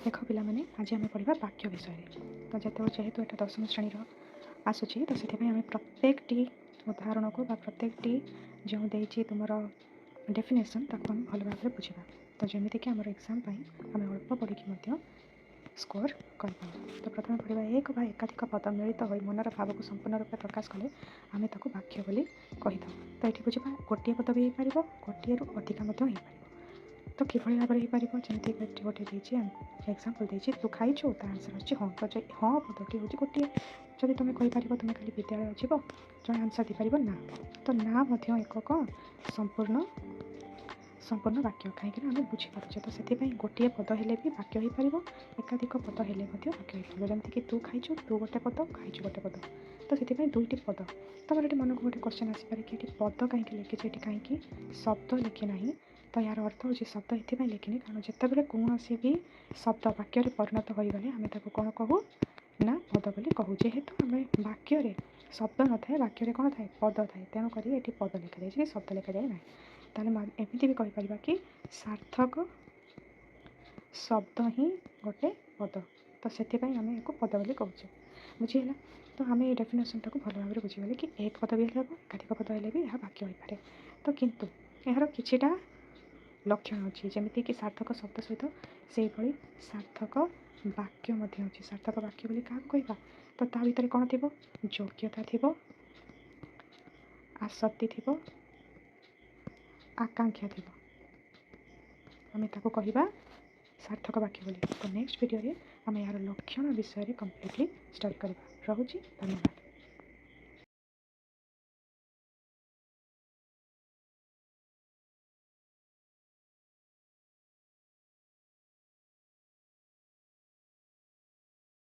ଦେଖ ପିଲାମାନେ, ଆଜି ଆମେ ପଢ଼ିବା ବାକ୍ୟ ବିଷୟରେ। ତ ଯେତେବେଳେ ଯେହେତୁ ଏଇଟା ଦଶମ ଶ୍ରେଣୀର ଆସୁଛି, ତ ସେଥିପାଇଁ ଆମେ ପ୍ରତ୍ୟେକଟି ଉଦାହରଣକୁ ବା ପ୍ରତ୍ୟେକଟି ଯେଉଁ ଦେଇଛି ତୁମର ଡେଫିନେସନ୍, ତାକୁ ଆମେ ଭଲ ଭାବରେ ବୁଝିବା। ତ ଯେମିତିକି ଆମର ଏକ୍ଜାମ୍ ପାଇଁ ଆମେ ଅଳ୍ପ ପଢ଼ିକି ମଧ୍ୟ ସ୍କୋର୍ କରିପାରିବା। ତ ପ୍ରଥମେ ପଢ଼ିବା, ଏକ ବା ଏକାଧିକ ପଦ ମିଳିତ ହୋଇ ମନର ଭାବକୁ ସମ୍ପୂର୍ଣ୍ଣ ରୂପେ ପ୍ରକାଶ କଲେ ଆମେ ତାକୁ ବାକ୍ୟ ବୋଲି କହିଥାଉ। ତ ଏଠି ବୁଝିବା, ଗୋଟିଏ ପଦ ବି ହେଇପାରିବ, ଗୋଟିଏରୁ ଅଧିକା ମଧ୍ୟ ହେଇପାରିବ। ତ କିଭଳି ଭାବରେ ହେଇପାରିବ? ଯେମିତି ଏଠି ଗୋଟେ ଦେଇଛି, ଏକ୍ଜାମ୍ପଲ୍ ଦେଇଛି, "ତୁ ଖାଇଛୁ?" ତା ଆନ୍ସର୍ ଆସୁଛି ହଁ। ତ ହଁ ପଦଟି ହେଉଛି ଗୋଟିଏ। ଯଦି ତୁମେ କହିପାରିବ, "ତୁମେ କାଲି ବିଦ୍ୟାଳୟ ଯିବ?" ଜଣେ ଆନ୍ସର୍ ଦେଇପାରିବ ନା। ତ ନା ମଧ୍ୟ ଏକ କ'ଣ ସମ୍ପୂର୍ଣ୍ଣ ବାକ୍ୟ, କାହିଁକିନା ଆମେ ବୁଝିପାରୁଛେ। ତ ସେଥିପାଇଁ ଗୋଟିଏ ପଦ ହେଲେ ବି ବାକ୍ୟ ହେଇପାରିବ, ଏକାଧିକ ପଦ ହେଲେ ମଧ୍ୟ ବାକ୍ୟ ହେଇପାରିବ। ଯେମିତିକି ତୁ ଖାଇଛୁ, ତୁ ଗୋଟେ ପଦ, ଖାଇଛୁ ଗୋଟେ ପଦ। ତ ସେଥିପାଇଁ ଦୁଇଟି ପଦ। ତମର ଏଠି ମନକୁ ଗୋଟେ କ୍ୱେଶ୍ଚନ୍ ଆସିପାରେ କି ଏଠି ପଦ କାହିଁକି ଲେଖିଛି, ଏଠି କାହିଁକି ଶବ୍ଦ ଲେଖି ନାହିଁ? ତ ଏହାର ଅର୍ଥ ହେଉଛି, ଶବ୍ଦ ଏଥିପାଇଁ ଲେଖିନି କାରଣ ଯେତେବେଳେ କୌଣସି ବି ଶବ୍ଦ ବାକ୍ୟରେ ପରିଣତ ହୋଇଗଲେ ଆମେ ତାକୁ କ'ଣ କହୁ ନା ପଦ ବୋଲି କହୁ। ଯେହେତୁ ଆମେ ବାକ୍ୟରେ ଶବ୍ଦ ନଥାଏ, ବାକ୍ୟରେ କ'ଣ ଥାଏ? ପଦ ଥାଏ। ତେଣୁକରି ଏଠି ପଦ ଲେଖାଯାଇଛି କି ଶବ୍ଦ ଲେଖାଯାଏ ନାହିଁ। ତାହେଲେ ଏମିତି ବି କହିପାରିବା କି ସାର୍ଥକ ଶବ୍ଦ ହିଁ ଗୋଟେ ପଦ। ତ ସେଥିପାଇଁ ଆମେ ଏହାକୁ ପଦ ବୋଲି କହୁଛେ। ବୁଝିହେଲା? ତ ଆମେ ଏଇ ଡେଫିନେସନ୍ଟାକୁ ଭଲ ଭାବରେ ବୁଝିଗଲେ କି ଏକ ପଦ ବି ହେଲେ ହେବ, ଏକାଧିକ ପଦ ହେଲେ ବି ଏହା ବାକ୍ୟ ହୋଇପାରେ। ତ କିନ୍ତୁ ଏହାର କିଛିଟା ଲକ୍ଷଣ ଅଛି, ଯେମିତିକି ସାର୍ଥକ ଶବ୍ଦ ସହିତ ସେଇଭଳି ସାର୍ଥକ ବାକ୍ୟ ମଧ୍ୟ ଅଛି। ସାର୍ଥକ ବାକ୍ୟ ବୋଲି କାହାକୁ କହିବା? ତ ତା ଭିତରେ କ'ଣ ଥିବ? ଯୋଗ୍ୟତା ଥିବ, ଆସକ୍ତି ଥିବ, ଆକାଂକ୍ଷା ଥିବ। ଆମେ ତାକୁ କହିବା ସାର୍ଥକ ବାକ୍ୟ ବୋଲି। ତ ନେକ୍ସଟ ଭିଡ଼ିଓରେ ଆମେ ଏହାର ଲକ୍ଷଣ ବିଷୟରେ କମ୍ପ୍ଲିଟଲି ଷ୍ଟଡି କରିବା। ରହୁଛି, ଧନ୍ୟବାଦ।